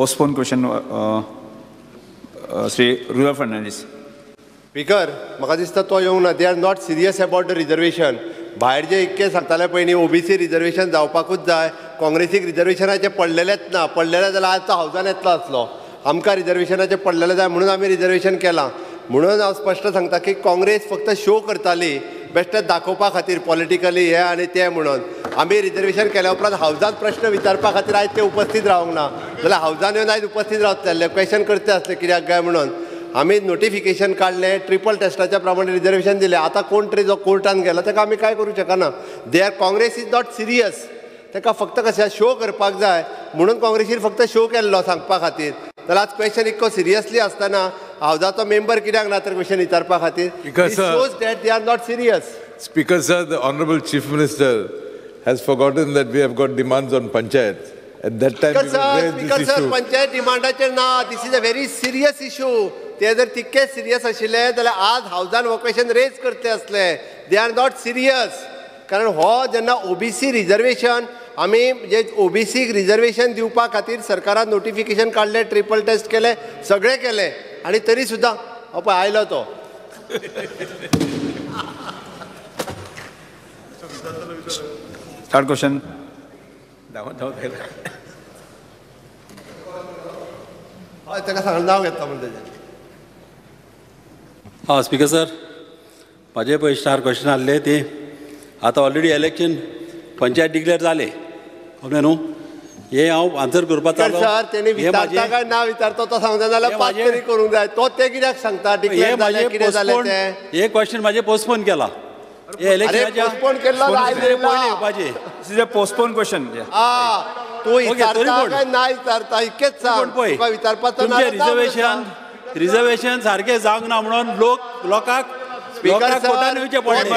Postpone question Shri Rudolf Fernandes. Speaker, म्हाका दिसता तो येवंक ना. They are not serious about the reservation. भायर जे इतके सांगताले पळय न्ही, ओबीसी रिजर्वेशन जावपाकूच जाय, काँग्रेसीक रिजर्वेशनाचें पडलेलेंच ना. पडलेलें जाल्यार आज तो हावजान येतलो आसलो. आमकां रिजर्वेशनाचें पडलेलें जाय म्हणून आमी रिजर्वेशन केलां. म्हणून हांव स्पश्ट सांगता की काँग्रेस फक्त शो करताली बेश्टेच दाखोवपा खातीर पॉलिटिकली हें आनी तें म्हणून. आमी रिजर्वेशन केल्या उपरांत हावजान प्रश्न विचारपा खातीर आयज ते उपस्थीत रावंक ना, जाल्यार हावजान येवन आयज उपस्थीत रावतले, क्वेशन करते आसले कित्याक काय म्हणून. आमी नोटिफिकेशन काडलें, ट्रिपल टेस्टाच्या प्रमाणे रिजर्वेशन दिलें. आतां कोण तरी जो कोर्टान गेला ताका आमी कांय करूं शकना. They are Congress is not serious. ताका फक्त कशें शो करपाक जाय म्हणून काँग्रेसीन फक्त शो केल्लो सांगपा खातीर. जाल्यार आज क्वेशन इतको सिरियसली आसतना हावजाचो मेंबर कित्याक ना तर क्वेशन विचारपा खातीर. Shows that they are not serious. Speaker sir, the honourable chief minister has forgotten that we have got demands on panchayat. At that time, Speaker sir, panchayat डिमांडाचेर ना. This is a very serious issue. ते जर तितके serious आशिल्ले जाल्यार आज हावजान हो question rays करते आसले. They are not serious. कारण हो जेन्ना ओबीसी रिजर्वेशन आमी जे ओबीसीक रिजर्वेशन दिवपा खातीर सरकारान नोटिफिकेशन काडलें, ट्रिपल टेस्ट केलें, सगळें केलें आनी तरी सुद्दां हो पळय आयलो तो. Third question. हय, ताका सांग नांव घेतला म्हण तेजें. हां स्पीकर सर, म्हाजे पळय स्टार क्वेश्चन आसले ते आतां ऑलरेडी इलेक्शन पंचायत डिक्लेअर जाले खबर न्हू, हे हांव आन्सर करपाक चाललो. सर, तेणी विचारता काय ना विचारता तो सांगता जाल्यार पास तरी करूंक जाय. तो ते कित्याक सांगता डिक्लेअर जालें कितें जालें तें? हे क्वेश्चन म्हाजें पोस्टपोन केला. पोस्टपोन केल्लो पोस्टपोन क्वेश्चन. तूं विचारता काय ना विचारता इतकेंच सांग. तुका विचारपाचो ना. रिजर्वेशन रिजर्वेशन सारकें जावंक ना म्हणून लोकांक कोर्टान येवचें पडलें.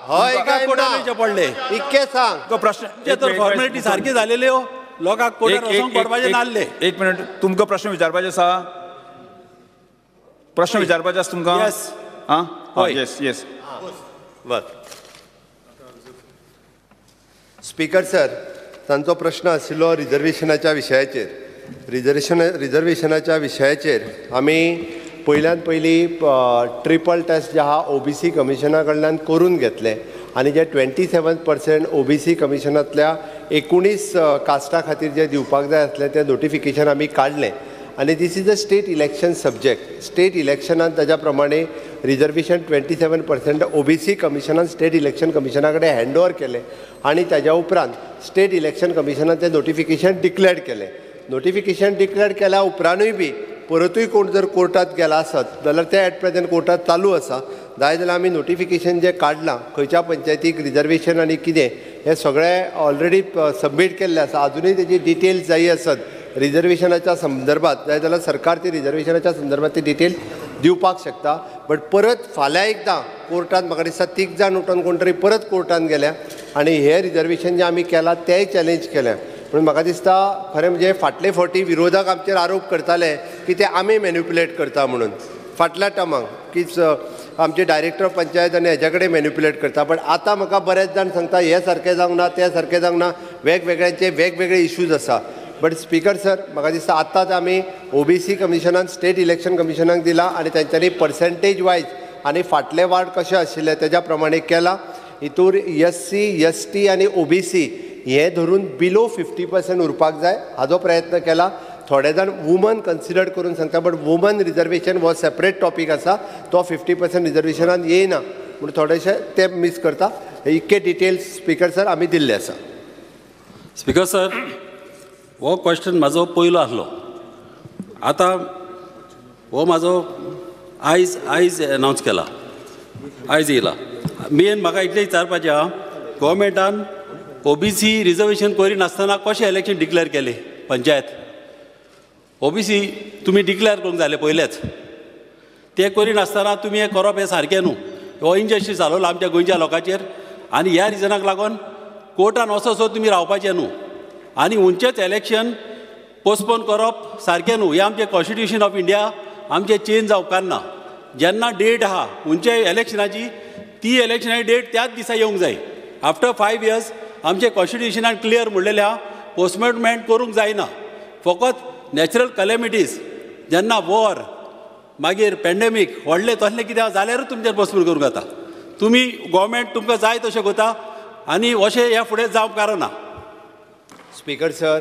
हय काय कोर्टान येवचें पडलें इतकें सांग. प्रश्न तर फॉर्मेलिटी सारकी जालेल्यो, लोकांक कोर्टान वचूंक पडपाचें नासलें. एक मिनट, तुमकां प्रश्न विचारपाचें आसा? प्रश्न विचारपाचें आसा तुमकां? येस. आं, हय, येस येस. बरं स्पीकर सर, तांचो प्रश्न आशिल्लो रिजर्वेशनाच्या विशयाचेर. रिजर्वेशनाच्या विशयाचेर आमी पयल्यान पयली ट्रिपल टेस्ट जे आहा ओबीसी कमिशना कडल्यान करून घेतले आनी जे 27% ओबीसी कमिशनांतल्या 19 कास्टा खातीर जे दिवपाक जाय आसलें तें नोटिफिकेशन आमी काडलें. आनी this is a state election subject. State इलेक्शनान ताज्या प्रमाणे रिजर्वेशन 27% ओबीसी कमिशनान स्टेट इलेक्शन कमिशना कडेन हँड ओवर केलें आनी ताज्या उपरांत स्टेट इलेक्शन कमिशनान तें नोटिफिकेशन डिक्लेअर केलें. नोटिफिकेशन डिक्लेअर केल्या उपरांतूय बी परतूय कोण जर कोर्टांत गेला आसत जाल्यार तें एट प्रेजेंट कोर्टांत चालू आसा. जाय जाल्यार आमी नोटिफिकेशन जें काडलां खंयच्या पंचायतीक रिजर्वेशन आनी कितें हें सगळें ऑलरेडी सबमीट केल्लें आसा. आजुनूय तेजी डिटेल्स जाय आसत रिजर्वेशनाच्या संदर्भात जाय जाल्यार सरकार ती रिजर्वेशनाच्या संदर्भात ती डिटेल दिवपाक शकता. बट परत फाल्यां एकदां कोर्टांत म्हाका दिसता 3 जाण उठून कोण तरी परत कोर्टांत गेल्या आनी हें रिजर्वेशन जें आमी केलां तेंय चॅलेंज केलें. म्हणून म्हाका दिसता खरें म्हणजे फाटले फावटी विरोधक आमचेर आरोप करताले की ते आमी मॅन्युपुलेट करता म्हणून फाटल्या टर्माक की आमचे डायरेक्टर ऑफ पंचायत आनी हेज्या कडेन मॅन्युपुलेट करता. बट आतां म्हाका बरेच जाण सांगता हें सारकें जावंक ना, तें सारकें जावंक ना, वेगवेगळ्यांचे वेगवेगळे इश्यूज आसा. बट स्पीकर सर, म्हाका दिसता आतांच आमी ओबीसी कमिशनान स्टेट इलेक्शन कमिशनाक दिला आनी तांच्यांनी पर्सेंटेज वायज आनी फाटले वार्ड कशे आशिल्ले तेज्या प्रमाणे केला. हितूर एससी, एसटी आनी ओबीसी हे धरून बिलो 50% उरपाक जाय हाजो प्रयत्न केला. थोडे जाण वुमन कन्सिडर करून सांगता, बट वुमन रिजर्वेशन हो सेपरेट टॉपीक आसा, तो 50% रिजर्वेशनान येयना म्हणून थोडेशे ते मीस करता. इतके डिटेल्स स्पीकर सर आमी दिल्ले आसा. स्पीकर सर, हो क्वेश्चन म्हाजो पयलो आसलो. आतां हो म्हाजो आयज आयज एनावन्स केला, आयज येयला. मेन म्हाका इतलें विचारपाचें आहा, गोवोरमेंटान ओबीसी रिजर्वेशन करिनासतना कशें इलेक्शन डिक्लेअर केलें पंचायत? ओबीसी तुमी डिक्लेअर करूंक जालें पयलेंच, तें करिनासतना तुमी हें करप हें सारकें न्हू. हो इनजस्टीस जालो आमच्या गोंयच्या लोकांचेर आनी ह्या रिजनाक लागून कोर्टान वचसो तुमी रावपाचें न्हू आनी उंचेच इलेक्शन पोस्टपोन करप सारकें न्हू. हें आमचें कॉन्स्टिट्युशन ऑफ इंडिया आमचें चेंज जावपाक ना. जेन्ना डेट आहा उंचे इलेक्शनाची ती इलेक्शनाची डेट त्याच दिसा येवंक जाय. आफ्टर 5 इयर्स आमचें कॉन्स्टिट्युशनान क्लियर म्हणलेलें आहा, पोस्टपोनमेंट करूंक जायना. फकत नॅचरल कलॅमिटीज जेन्ना वॉर मागीर पॅन्डेमीक व्हडलें तसलें कितें जाल्यारूच तुमचेर पोस्टपोन करूंक जाता. तुमी गोवोरमेंट तुमकां जाय तशें करता आनी अशें ह्या फुडें जावंक कारण ना. Speaker sir,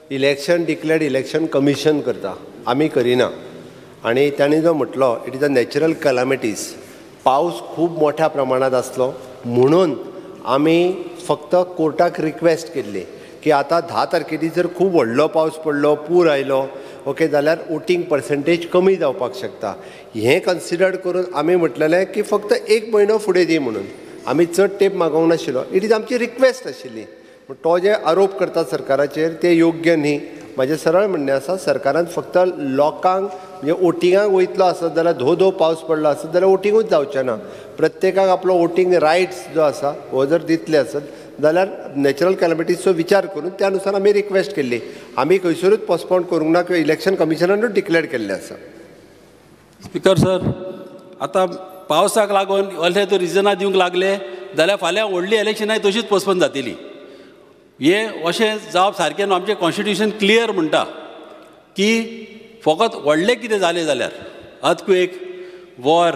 election declared election commission करता, आमी करिना. आनी तांणी जो म्हटलो it is a natural calamities, पावस खूब मोठ्या प्रमाणांत आसलो म्हणून आमी फक्त कोर्टाक रिक्वेस्ट केल्ली की आतां 10 तारखेची जर खूब व्हडलो पावस पडलो, पूर आयलो, ओके, जाल्यार वोटींग पर्संटेज कमी जावपाक शकता. हें कन्सिडर करून आमी म्हटलेलें की फक्त 1 म्हयनो फुडें दी म्हणून. आमी चड तेंप मागोवंक नाशिल्लो, it is आमची रिक्वेस्ट आशिल्ली. पूण तो जे आरोप करता सरकाराचेर ते योग्य न्ही. म्हाजें सरळ म्हणणें आसा, सरकारान फक्त लोकांक म्हणजे वोटिंगाक वयतलो आसत जाल्यार धो धो पावस पडलो आसत जाल्यार वोटिंगूच जावचें ना. प्रत्येकाक आपलो वोटींग रायट्स जो आसा हो जर दितले आसत जाल्यार नॅचरल कॅलमिटीजचो विचार करून त्या नुसार आमी रिक्वेस्ट केल्ली. आमी खंयसरूच पोस्टपोन करूंक ना किंवा इलेक्शन कमिशनानूच डिक्लेअर केल्लें आसा. स्पीकर सर, आतां पावसाक लागून असले तर रिजनां दिवंक लागले जाल्यार फाल्यां व्हडलीं इलेक्शनांय तशीच पोस्टपोन जातली. हें अशें जावप सारकें न्हू. आमचें कॉन्स्टिट्युशन क्लियर म्हणटा की फकत व्हडलें कितें जालें जाल्यार अर्थक्वेक, वॉर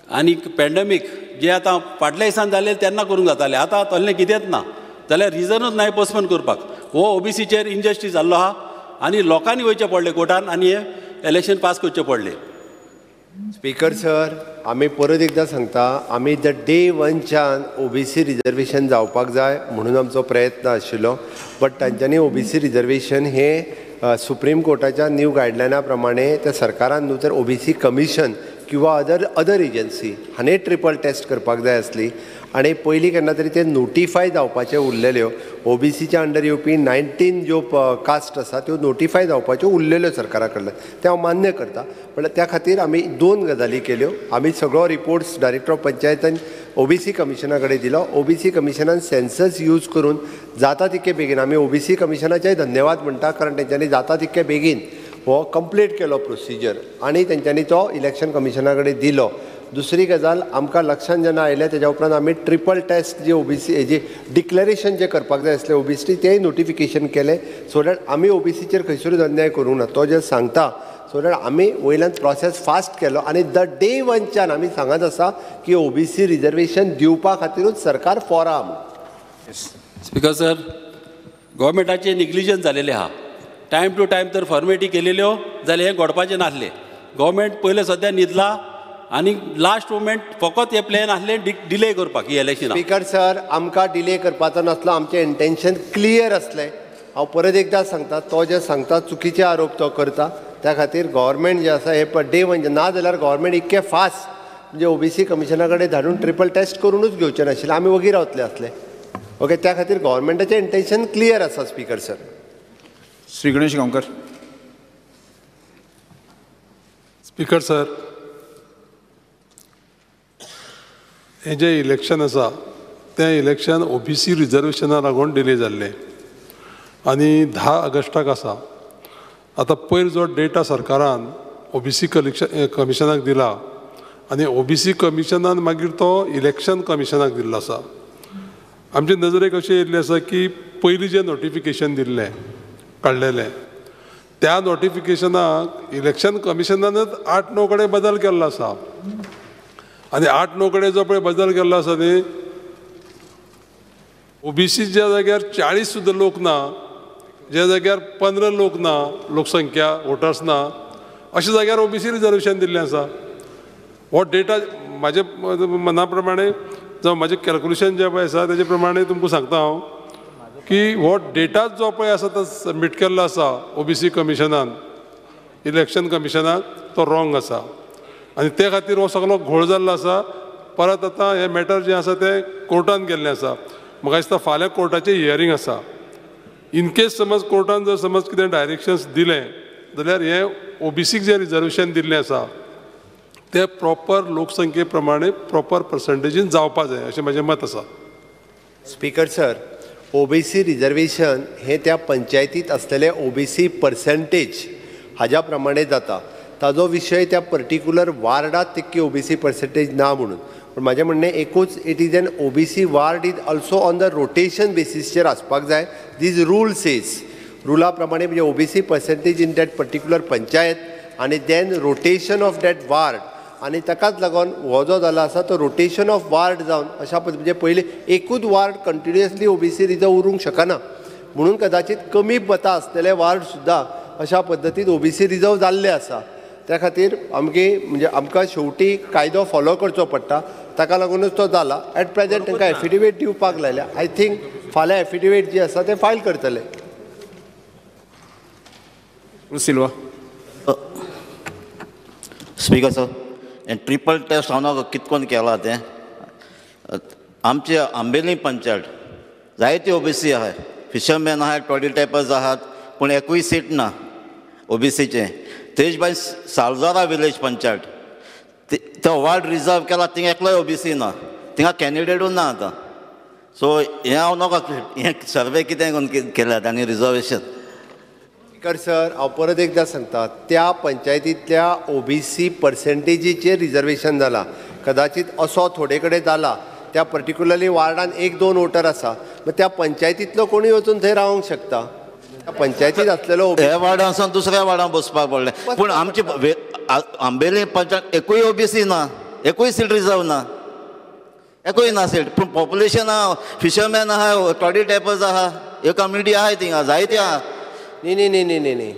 आनी पॅन्डेमीक जे आतां फाटल्या दिसान जालें तेन्ना करूंक जातालें, आतां तसलें कितेंच ना जाल्यार रिजनूच ना पोस्टपोन करपाक. हो ओबीसीचेर इनजस्टीस जाल्लो आहा आनी लोकांनी वयचें पडलें कोर्टान आनी हें इलेक्शन पास करचें पडलें. स्पीकर सर, आमी परत एकदां सांगता, आमी the day वनच्यान ओबीसी रिजर्वेशन जावपाक जाय म्हणून आमचो प्रयत्न आशिल्लो. बट तांच्यांनी ओबीसी रिजर्वेशन हें सुप्रीम कोर्टाच्या न्यू गायडलायना प्रमाणे त्या सरकारान न्हू तर ओबीसी कमिशन किंवा अदर एजन्सी हांणी ट्रिपल टेस्ट करपाक जाय आसली. आनी पयलीं केन्ना तरी ते नोटिफाय जावपाचे उरलेल्यो, ओबीसीच्या अंडर येवपी 19 ज्यो कास्ट आसा त्यो नोटिफाय जावपाच्यो उरलेल्यो सरकारा कडल्यान, तें हांव मान्य करता. पण त्या खातीर आमी 2 गजाली केल्यो. आमी सगळो रिपोर्ट्स डायरेक्टर ऑफ पंचायतान ओबीसी कमिशना कडेन दिलो. ओबीसी कमिशनान सेन्सस यूज करून जाता तितके बेगीन, आमी ओबीसी कमिशनाचेय धन्यवाद म्हणटा, कारण तेंच्यांनी जाता तितके बेगीन हो कंप्लीट केलो प्रोसिजर आनी तेंच्यांनी तो इलेक्शन कमिशना कडेन दिलो. दुसरी गजाल आमकां लक्षांत जेन्ना आयलें तेज्या उपरांत आमी ट्रिपल टेस्ट जे ओबीसी जे डिक्लेरेशन जे करपाक जाय आसलें ओबीसी तेय नोटिफिकेशन केलें, सो that आमी ओबीसीचेर खंयसरूच अन्याय करूंक ना. तो जे सांगता सो that आमी वयल्यान प्रोसेस फास्ट केलो आनी the day वनच्यान आमी सांगत आसा की ओबीसी रिजर्वेशन दिवपा खातीरूच सरकार फॉर आहा. स्पीकर सर, गोवोरमेंटाचें निग्लिजन्स जालेलें आहा. टायम टू टायम तर फॉर्मेलिटी केलेल्यो जाल्यार हें घडपाचें नासलें. गोवोरमेंट पयलें सद्या न्हिदला आनी लास्ट मोमेंट फकत हे प्लॅन आसलें डिले करपाक ही इलेक्शनां. स्पीकर सर, आमकां डिले करपाचो नासलो, आमचें इंटेन्शन क्लियर आसलें. हांव परत एकदां सांगता, तो जे सांगता चुकीचे आरोप तो करता. त्या खातीर गव्हर्मेंट जें आसा हे डे वन ना जाल्यार गव्हर्मेंट इतकें फास्ट म्हणजे ओबीसी कमिशना कडेन धाडून ट्रिपल टेस्ट करूनच घेवचें नाशिल्लें, आमी वगी रावतले आसले. ओके, त्या खातीर गव्हर्मेंटाचें इंटेन्शन क्लियर आसा. Speaker sir. Shri Ganesh Gaonkar. Speaker sir, हें जें इलेक्शन आसा तें इलेक्शन ओबीसी रिजर्वेशना लागून डिले जाल्लें आनी 10 ऑगस्टाक आसा. आतां पयर जो डेटा सरकारान ओबीसी कमिशनाक दिला आनी ओबीसी कमिशनान मागीर तो इलेक्शन कमिशनाक दिल्लो आसा. आमचे नजरेक अशें येयल्लें आसा की पयलीं जें नोटिफिकेशन दिल्लें काडलेलें त्या नोटिफिकेशनाक इलेक्शन कमिशनानच 8-9 कडेन बदल केल्लो आसा आनी 8-9 कडेन जो पळय बदल केल्लो आसा न्ही, ओबीसीच्या जाग्यार 40 सुद्दां लोक ना, ज्या जाग्यार 15 लोक ना, लोकसंख्या वोटर्स ना, अशा जाग्यार ओबीसी रिजर्वेशन दिल्लें आसा. हो डेटा म्हाजे मना प्रमाणे जावं म्हाजें कॅल्कुलेशन जें पळय आसा तेजे प्रमाणे तुमकां सांगता हांव की हो डेटाच जो पळय आसा तो सबमीट केल्लो आसा ओबीसी कमिशनान इलेक्शन कमिशनाक, तो रॉंग आसा आनी ते खातीर हो सगळो घोळ जाल्लो आसा. परत आतां हें मॅटर जें आसा तें कोर्टान गेल्लें आसा. म्हाका दिसता फाल्यां कोर्टाचें हियरींग आसा. इनकेस समज कोर्टान जर समज कितें डायरेक्शन्स दिलें जाल्यार हें ओबीसीक जें रिजर्वेशन दिल्लें आसा तें प्रॉपर लोकसंख्ये प्रमाणे प्रॉपर पर्संटेजीन जावपा जाय अशें म्हाजें मत आसा. स्पीकर सर, ओबीसी रिजर्वेशन हें त्या पंचायतीत आसलेले ओबीसी पर्संटेज हाज्या प्रमाणे जाता. ताजो विशय त्या पर्टिक्युलर वार्डात तितकी ओबीसी पर्संटेज ना म्हणून. पूण म्हाजें म्हणणें एकूच, it is an OBC ward is also on the rotation बेसीसचेर आसपाक जाय. These rule says रुला प्रमाणे म्हणजे OBC percentage in that particular panchayat आनी then rotation of that ward आनी ताकाच लागून हो जो जाला आसा तो रोटेशन ऑफ वार्ड जावन अशा पद्दतीन म्हणजे पयलीं एकूच वार्ड कंटिन्युअसली ओबीसी रिजर्व उरूंक शकना म्हणून कदाचित कमी मतां आसलेले वार्ड सुद्दां अशा पद्दतीन ओबीसी रिजर्व जाल्ले आसा. त्या खातीर आमगे म्हणजे आमकां शेवटी कायदो फॉलो करचो पडटा, ताका लागूनच तो जाला. एट प्रेजेंट तांकां एफिडेवीट दिवपाक लायल्या. I think फाल्यां एफिडेवीट जी आसा ते फायल करतले. सिल्वा. स्पीकर सर, हें ट्रिपल टेस्ट हांव कितकोन केला तें आमचे आंबेली पंचायत जायती ओबीसी आहाय, फिशरमॅन आहाय, टॉडी टॅपर्स आहात, पूण एकूय सीट ना ओबीसीचें. तेज बाय सालजोरा विलेज पंचायत तो वार्ड रिजर्व केला, थिंगा एकलोय ओबीसी ना, थिंगा कॅन्डिडेटूय ना आतां. सो हें हांव नाका हें सर्वे कितें करून केल्यात आनी रिजर्वेशन. स्पीकर सर, हांव परत एकदां सांगता, त्या पंचायतींतल्या ओबीसी पर्सेंटेजीचेर रिजर्वेशन जाला. कदाचित असो थोडे कडेन जाला, त्या पर्टिक्युलरली वार्डान एक दोन वोटर आसा, मग त्या पंचायतींतलो कोणूय वचून थंय रावंक शकता. त्या पंचायतींत आसलेलो ह्या वार्डान सावन दुसऱ्या वार्डान बसपाक पडलें. पूण आमचे आंबेली पंचायत एकूय ओबीसी ना, एकूय सीट रिजर्व ना, एकूय ना सीट. पूण पॉप्युलेशन आहा, फिशरमॅन आहा, टॉडी टॅपर्स आहा, ह्यो कम्युनिटी आहाय थिंगा जायती आहा. न्ही न्ही न्ही न्ही न्ही न्ही,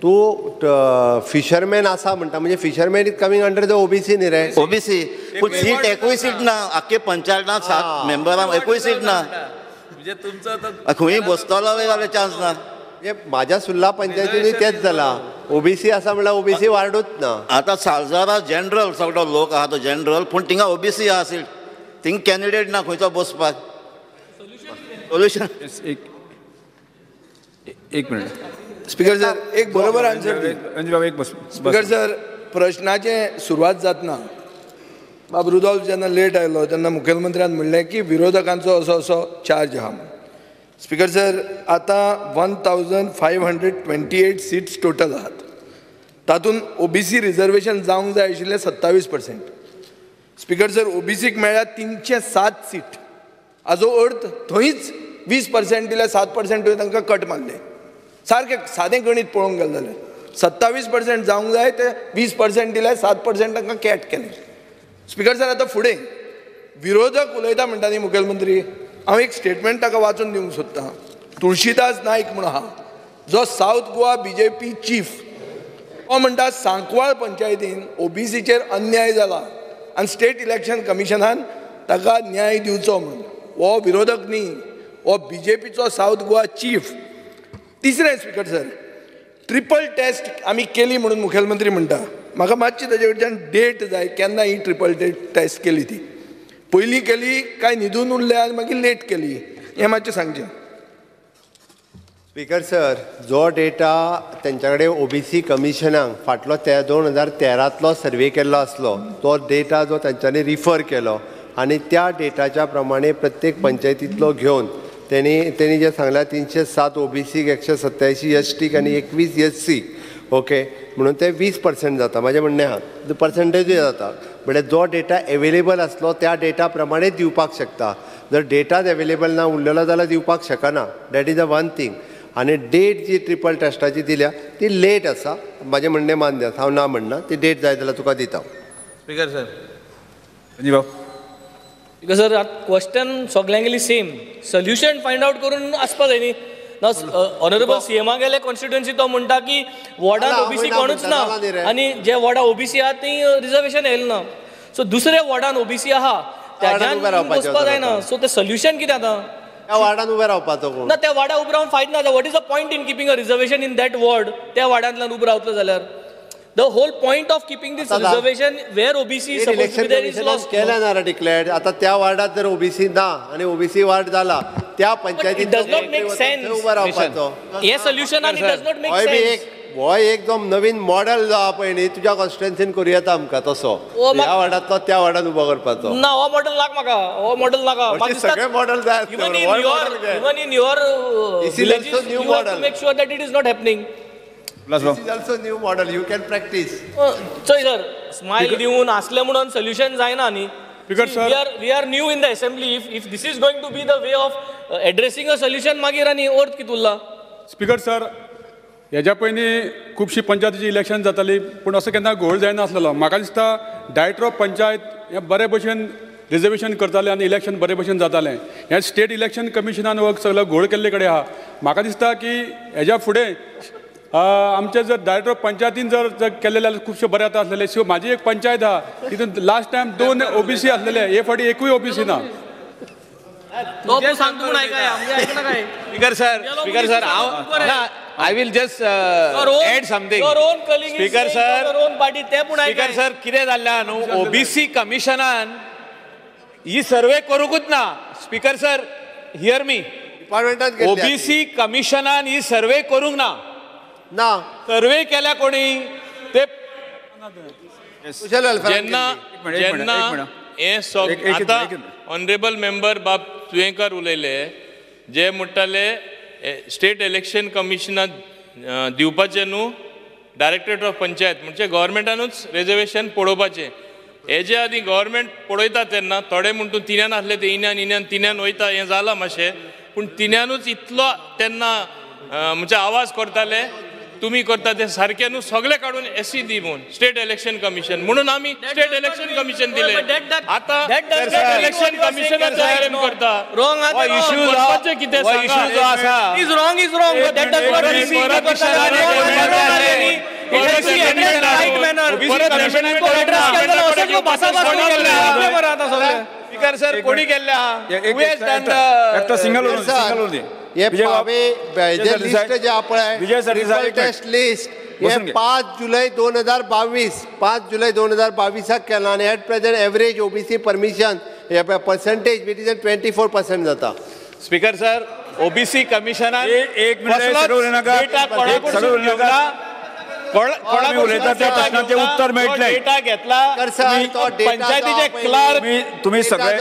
तूं फिशरमॅन आसा म्हणटा म्हणजे fisherman is coming under the OBC न्ही रे. ओबीसी पूण सीट एकूय सीट ना, आख्खे पंचायतान 7 मेंबरांक एकूय सीट ना. खंय बसतलो जाल्यार चान्स ना. म्हणजे म्हाज्या सुर्ला पंचायतीनूय तेंच जालां, ओबीसी आसा म्हणल्यार ओबीसी वार्डूच ना. आतां सालजोरा जनरल सगळो लोक आहा तो जनरल, पूण थिंगा ओबीसी आहा सीट, थिंग कॅन्डिडेट ना खंयचो बसपाक. सोल्युशन एक मिनिट. स्पीकर सर, एक बरोबर आन्सर. स्पीकर सर, प्रश्नाचें सुरवात जातना बाब रुदोल्फ जेन्ना लेट आयलो तेन्ना मुखेलमंत्र्यान म्हणलें की विरोधकांचो असो असो चार्ज आहा. स्पीकर सर, आतां 1528 सीट्स टोटल आहात, तातूंत ओबीसी रिजर्वेशन जावंक जाय आशिल्लें 27%. स्पीकर सर, ओबीसीक मेळ्ळ्या 307 सीट, हाजो अर्थ थंयच 20% दिल्यार 7% तांकां कट मारले. सारकें सादें गणीत पळोवंक गेलें जाल्यार 27% जावंक जाय ते 20% दिल्यार 7% तांकां कॅट केलें. स्पीकर सर, आतां फुडें विरोधक उलयता म्हणटा न्ही मुखेलमंत्री, हांव एक स्टेटमेंट ताका वाचून दिवंक सोदतां. तुळशीदास नायक म्हूण आहा, जो सावथ गोवा बीजेपी चीफ, तो म्हणटा सांकवाळ पंचायतीन ओबीसीचेर अन्याय जाला आनी स्टेट इलेक्शन कमिशनान ताका न्याय दिवचो म्हणून. हो विरोधक न्ही, हो बीजेपीचो सावथ गोवा चीफ. तिसरें स्पीकर सर, ट्रिपल टेस्ट आमी केली म्हणून मुखेलमंत्री म्हणटा. म्हाका मातशी ताजे कडच्यान डेट जाय, केन्ना ही ट्रिपल टेस्ट केली ती. पयलीं केली काय न्हिदून उरले आनी मागीर लेट केली, हें मातशें सांगचें. स्पीकर सर, जो डेटा तेंच्या कडेन ओबीसी कमिशनाक फाटलो 2013तलो सर्वे केल्लो आसलो तो डेटा जो तेंच्यांनी रिफर केलो आनी त्या डेटाच्या प्रमाणे प्रत्येक पंचायतींतलो घेवन तेणी जें सांगलां 307 ओबीसीक, 187 एसटीक आनी 21 एससीक, ओके, म्हणून ते 20% जाता. म्हाजें म्हणणें आहा पर्संटेजूय जाता, म्हळ्यार जो डेटा एवेलेबल आसलो त्या डेटा प्रमाणे दिवपाक शकता. जर डेटाच एवेलेबल ना उरलेलो जाल्यार दिवपाक शकना. That is a one thing. आनी डेट जी ट्रिपल टेस्टाची दिल्या ती लेट आसा, म्हाजें म्हणणें मान्य आसा, हांव ना म्हणना, ती डेट जाय जाल्यार तुका दिता. स्पीकर सर, बाब स्पीकर सर, आतां क्वेश्चन सगल्यांगेली सेम, सोल्युशन फायंड आवट करून आसपा जाय न्ही. ना ऑनरेबल सीएमा गेले कॉन्स्टिट्युएन्सी तो म्हणटा की वॉर्डान ओबीसी कोणूच ना आनी जे वॉर्डान ओबीसी आहा ती रिजर्वेशन येयलें ना. सो दुसऱ्या वॉर्डान ओबीसी आहा त्याच्यान वचपा जायना. सो तें सोल्युशन कितें आतां? त्या वार्डान उबे रावपाचो ना, त्या वार्डान उबे रावन फायदो ना. What is the point in keeping a reservation in that ward? त्या वार्डांतल्यान उबे रावतलो जाल्यार the whole point of keeping this reservation where OBC is supposed to be there is lost. केलें ना डिक्लेअर्ड. आतां त्या वार्डात जर ओबीसी ना आनी ओबीसी वार्ड जाला त्या पंचायतीत डज not make sense उबो रावपाचो. हे सोल्युशन आनी डज not make sense. हो एकदम नवीन मॉडल जो आहा पळय न्ही तुज्या कॉन्स्टिट्युएन्सीन करूं येता आमकां तसो, ह्या वार्डांतलो त्या वार्डान उबो करपाचो. ना, हो मॉडल नाका म्हाका, हो मॉडल नाका. सगळे मॉडल जाय. Even in your villages you have to make sure that it is not happening. This is also new model, you can practice. चोय सर, स्मायल दिवन असलें म्हणून सोल्युशन जायना न्ही. We are new in the assembly. If this is going to be the way of addressing a solution, मागीर आनी अर्थ कितें उरला? स्पीकर सर, हेज्या पयलीं खुबशी पंचायतीची इलेक्शन जाताली पूण असो केन्ना घोळ जायनासलेलो. म्हाका दिसता डायरेक्टर ऑफ पंचायत हे बरे भशेन रिजर्वेशन करताले आनी इलेक्शन बरे भशेन जातालें. हें स्टेट इलेक्शन कमिशनान हो सगळो घोळ केल्ले कडेन आहा. म्हाका दिसता की हेज्या फुडें आमचे जर डायरेक्टर ऑफ पंचायतीन जर केल्ले जाल्यार खुबशे बरें जाता आसलेले. सो म्हाजी एक पंचायत आहा तितून लास्ट टायम 2 ओबीसी आसलेले, हे फावटी एकूय ओबीसी ना. स्पीकर सर, स्पीकर सर, हांव I will just add something. Speaker sir, speaker sir, कितें जाल्लें न्हू, ओबीसी कमिशनान ही सर्वे करूंकूच ना. Speaker sir, here me, OBC कमिशनान ही सर्वे करूंक ना. ना सर्वे केल्या कोणी ते जेन्ना जेन्ना हें सगळें आतां ऑनरेबल मेंबर बाब तुयेंकार उलयले जे म्हणटाले स्टेट इलेक्शन कमिशनाक दिवपाचें न्हू डायरेक्टरेट ऑफ पंचायत म्हणजे गव्हर्मेंटानूच रिजर्वेशन पळोवपाचें. हेजे आदी गव्हर्मेंट पळयता तेन्ना थोडे म्हण तूं तिन्यान आसले ते इन्यान इन्यान तिन्यान वयता हें जालां मातशें, पूण तिन्यानूच इतलो तेन्ना म्हणजे आवाज करताले तुमी करता ते सारकें न्हू, सगळे काडून एसी दी म्हूण स्टेट इलेक्शन कमिशन म्हणून आमी स्टेट इलेक्शन कमिशन दिलें. आतां इलेक्शन कमिशनाचें करता कितें is wrong is wrong. Speaker sir, कोणी केल्ले आहा सिंगल हे पावे जे लिस्ट जे पळय ट्रिपल टेस्ट लिस्ट हे 5 जुलै 2022 5 जुलै 2022 केला आनी at present average OBC permission hey percentage which is 24% जाता. स्पीकर सर, ओबीसी कमिशनान एक मिनिट उत्तर मेळटलें. डेटा घेतला पंचायतीचे क्लार्क, तुमी सगळे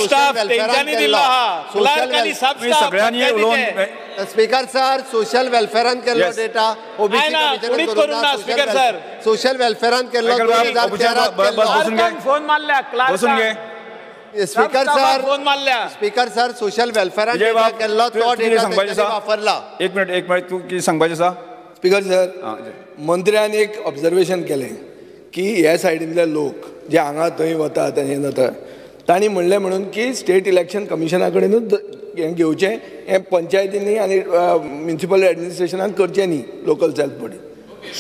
स्टाफ तेंच्यांनी दिल्लो आहा, क्लार्क आनी सब स्टाफ सगळ्यांनी उलोवन. स्पीकर सर, सोशल वेलफेअरान केल्लो डेटा ओबीसी करूंक ना. स्पीकर सर, सोशल वेलफेअरान केल्लो 2013 फोन मारल्या क्लार्क. स्पीकर सर, फोन मारल्या. स्पीकर सर, सोशल वेलफेअरान डेटा केल्लो तो डेटा वापरला. एक मिनिट, एक मिनिट, तूं कितें सांगपाचें आसा? स्पीकर सर, मंत्र्यान एक ऑब्जर्वेशन केलें की ह्या सायडींतले लोक जे हांगा थंय वतात आनी हें जाता, तांणी म्हणलें म्हणून की स्टेट इलेक्शन कमिशना कडेनूच हें घेवचें, हें पंचायतींनी आनी म्युनिसिपल एडमिनिस्ट्रेशनान करचें न्ही लोकल सेल्फ बॉडी.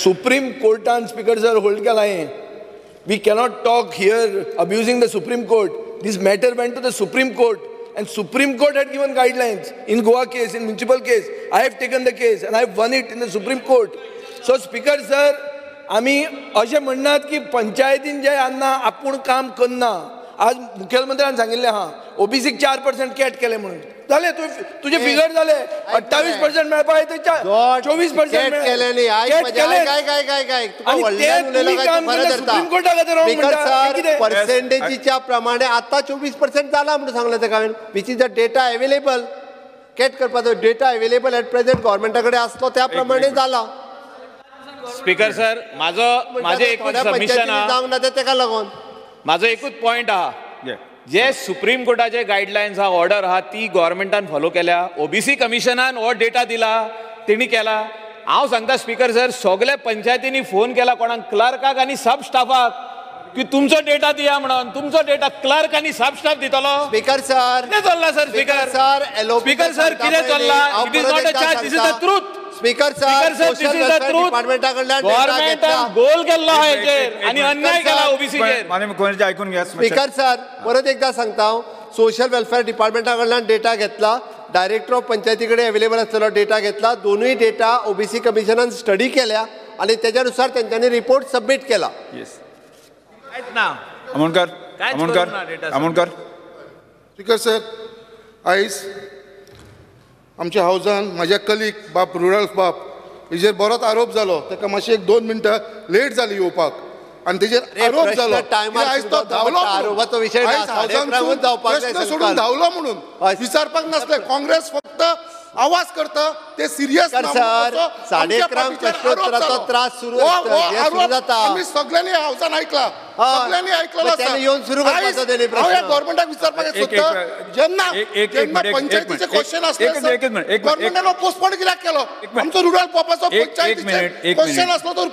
सुप्रीम कोर्टान स्पीकर सर होल्ड केलां हें. We cannot talk here abusing the Supreme Court. This matter went to the Supreme Court and Supreme Court had given guidelines in Goa case, in municipal case. I have taken the case and I have won it in the Supreme Court. So Speaker sir, आमी अशें म्हणनात की पंचायतीन जे आन्ना आपूण काम करना. आज मुखेलमंत्र्यान सांगिल्लें आहा ओबीसीक 4% कॅट केलें म्हणून, जालें तुजें फिगर जालें 28% मेळपा येता 24% सुप्रीम कोर्टा खातीर रॉंग म्हणटा. पर्सेंटेजीच्या प्रमाणे आतां 24% जाला म्हणून सांगलें ताका हांवें, which is the data available. Cat करपाचो डेटा अवेलेबल एट प्रेझेंट गव्हर्मेंटा कडेन आसलो त्या प्रमाणे जाला. स्पीकर सर, म्हाजो म्हाजें एकूच सबमिशन आहा, जावंक ना तेका लागून म्हाजो एकूच पॉयंट आहा, जे सुप्रीम कोर्टाचे गायडलायन्स आहा, ऑर्डर आहा, ती गव्हर्मेंटान फॉलो केल्या. ओबीसी कमिशनान हो डेटा दिला, तेणी केला. हांव सांगता स्पीकर सर, सगल्या पंचायतींनी फोन केला कोणाक, क्लर्काक आनी सब स्टाफाक की तुमचो डेटा दिया म्हणून. तुमचो डेटा क्लर्क आनी सब स्टाफ दितलो? स्पीकर सर, कितें चल्लां sir? Speaker sir, speaker sir, कितें चल्लां? It is not a charge, this is the truth. Speaker sir, social welfare डिपार्टमेंटा कडल्यान गव्हर्मेंटान गोल केल्लो आहा हेचेर आनी अन्याय केला ओबीसीचेर. माननीय मुख्यमंत्री आयकून घ्या. स्पीकर सर, परत एकदा सांगता हांव, सोशल वेलफेअर डिपार्टमेंटा कडल्यान डेटा घेतला, डायरेक्टर ऑफ पंचायती कडेन अवेलेबल आसलेलो डेटा घेतला, दोनूय डेटा ओबीसी कमिशनान स्टडी केल्या आनी तेच्या नुसार तेंच्यांनी रिपोर्ट सबमीट केला. आमोणकर, आमोणकर, आमोणकर. स्पीकर सर, आयज आमच्या हावजान म्हाज्या कलीग बाब रुडॉल्फ बाब हेजेर बरोच आरोप जालो, ताका मातशें एक 2 मिनटां लेट जाली येवपाक आनी तेजेर आरोप जालो. आयज तो धांवलो, प्रश्न सोडून धांवलो म्हणून विचारपाक नासलें. काँग्रेस फक्त आवाज करता ते सिरियस सर 11:30 प्रश्नोत्तराचो त्रास सुरू जाता. आमी सगळ्यांनी हावसान ऐकला, सगळ्यांनी ऐकलेलो आसा. येवन सुरू करपाचो तेणी प्रश्न. हांव गव्हर्नमेंटाक विचारपाक सोदता, जेन्ना जेन्ना पंचायतीचे क्वेश्चन आसले गव्हर्नमेंटान पोस्टपोन कित्याक केलो? आमचो रुरल बाबाचो पंचायतीचे क्वेश्चन आसलो तो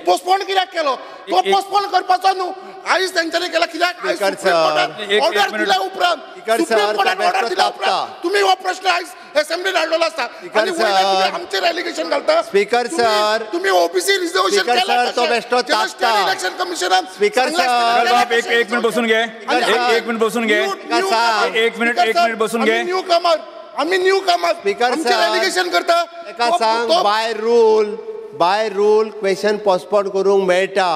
पोस्टपोन कित्याक केलो? तो पोस्टपोन करपाचो न्हू. आयज तेंच्यांनी केला कित्याक? आयज सुप्रीम कोर्टान ऑर्डर दिल्या उपरांत, सुप्रीम कोर्टान ऑर्डर दिल्या उपरांत तुमी हो प्रश्न आयज असेंब्लीन हाडलेलो आसा आनी वयल्यान तुमी आमचेर एलिगेशन घालता. स्पीकर सर, तुमी ओबीसी रिझर्वेशन केला कशें? स्टेट इलेक्शन कमिशनान. स्पीकर सर, एक मिनिट बसून घे, एक मिनिट बसून घे, एक मिनिट, एक मिनिट बसून घे. न्यू कमर, आमी न्यू कमर. स्पीकर सर, आमचेर एलिगेशन करता. ताका सांग by rule, by rule question postpone करूंक मेळटा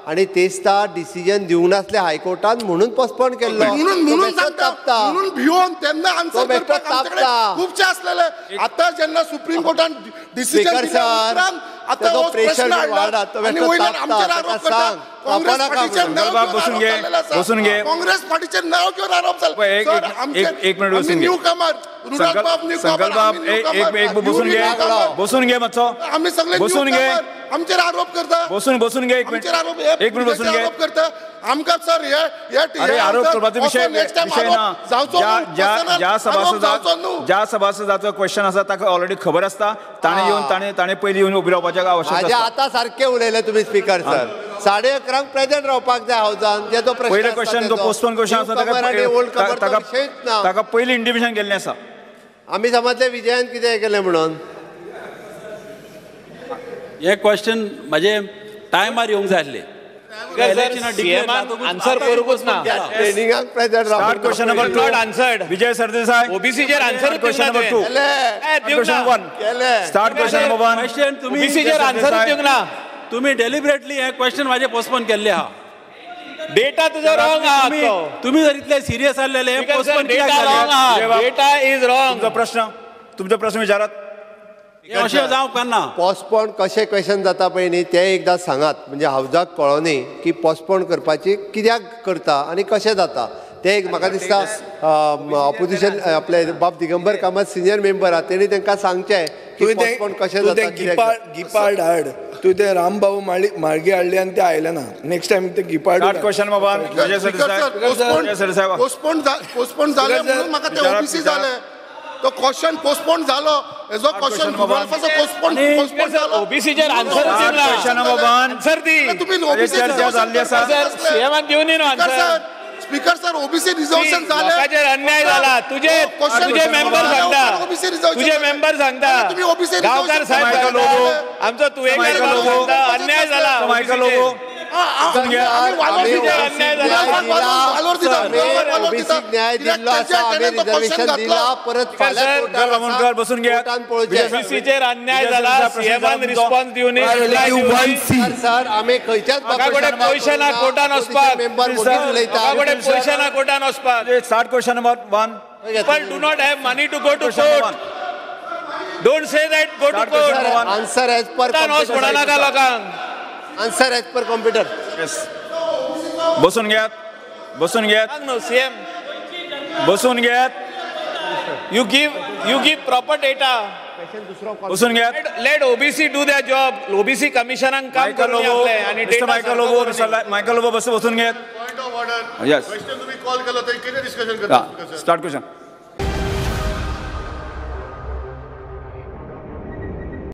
आनी तेस्ता डिसिजन दिवंक नासले हायकोर्टान म्हणून पोस्टपोन केल्लो. म्हणून म्हणून सांगता, म्हणून भिवन तेन्ना आन्सर करपाक आमचे कडेन खुबशे आसलेले. आतां जेन्ना सुप्रीम कोर्टान डिसिजन दिल्या उपरांत आतां हो प्रश्न हाडला आनी वयल्यान आमचेर आरोप करता. काँग्रेस पार्टीचेर नांव घेवन आरोप जाल्लेलो आसा. काँग्रेस पार्टीचेर नांव घेवन आरोप जालो. सर, एक मिनिट बसून घे. न्यू कमर, रुरल बाब न्यू कमर, एक बसून घे, बसून घे मातसो. आमी सगळे बसून घे. आमचेर आरोप करता. बसून बसून घे, एक मिनिट, एक मिनिट बसून घे. आरोप करता आमकां सर. हे आरोप करपाचो विशय विशय ना. ज्या सभासदाचो, ज्या सभासदाचो क्वेश्चन आसा ताका ऑलरेडी खबर आसता. ताणें येवन ताणें ताणें पयलीं येवन उबी रावपाचें आवश्यक आसता. आतां सारकें उलयलें तुमी स्पीकर सर. 11:30 प्रेझेंट रावपाक जाय हावजान. जेजो प्रश्न पयलें क्वेश्चन जो पोस्टपोन क्वेश्चन आसा ताका ताका पयलीं इंटिमेशन गेल्लें आसा. आमी समजले विजयान कितें केलें म्हणून. हे क्वेश्चन म्हजे टायमार येवंक जाय आसले. आन्सर करूंकच ना. ट्रेनिंगाक प्रेझेंट रावपाक. Question number 2 not answered. Vijay Sardesai ओबीसीचेर answer question number 2 question 1 start question number 1 question तुम्ही ओबीसीचेर आन्सर दिवंक ना. तुम्ही डेलिबरेटली हे क्वेश्चन माझे पोस्टपोन केल्ले आहा. डेटा तुझो रॉंग आहा. तुम्ही जर इतले सिरियस आसलेले पोस्टपोन कित्याक जालें? Data is wrong. तुमचो प्रश्न, तुमचो प्रश्न विचारात. अशें जावंक ना. पोस्टपोन कशें क्वेश्चन जाता पळय न्ही तें एकदां सांगात, म्हणजे हावजाक कळोनी की पोस्टपोन करपाची कित्याक करता आनी कशें जाता तें. एक म्हाका दिसता ऑपोजिशन आपले बाब दिगंबर कामत सिनियर मेंबर आहा, तेणी तांकां सांगचें की पोस्टपोन कशें जाता. गिपार्ड हाड, तूं ते रामभाऊ माळगे हाडले आनी ते आयले ना. नेक्स्ट टायम ते गिपार्ड. क्वेश्चन बाबा पोस्टपोन पोस्टपोन जालें म्हणून म्हाका ते ओबीसी जालें. तो क्वेश्चन पोस्टपोन जालो. हेजो क्वेश्चन रुडॉल्फाचो पोस्टपोन पोस्टपोन जालो. ओबीसीचेर आन्सर दिवंक ना. क्वेश्चन नंबर 1 आन्सर दी. तुमी ओबीसी चर्चा जाल्ली आसा. सीएमान दिवनी न्हू answer. Speaker sir, OBC reservation जालें. लोकांचेर अन्याय जाला. तुजे तुजे मेंबर सांगता, तुजे मेंबर सांगता, गांवकार साहेब सांगता, आमचो तुयेंकार सांगता, अन्याय जाला. न्याय दिल्लो आसा, आमी रिझर्वेशन दिला, परत फाल्यां बसून घे. ओबीसीचेर अन्याय जाला. सीएमान रिस्पॉन्स दिवनी. सर, आमी खंयच्याच पयशे ना कोर्टान वचपाक, पयशे ना कोर्टान वचपाक. Start question number 1. People do not have money to go to court. Don't say that go to court. Answer as per कोर्टान वच म्हणा नाका लोकांक. Answer as per computer. Yes. बसून घेयात, बसून घेयात. सीएम बसून घेयात. You give proper data. बसून घेयात. Let OBC do their job. OBC कमिशनान काम करून आपलें आनी mister Michael Lobo, Michael Lobo बसून घेयात. Point of order. Yes. Question तुम्ही कॉल केलो तर कितें डिस्कशन करता? Start question.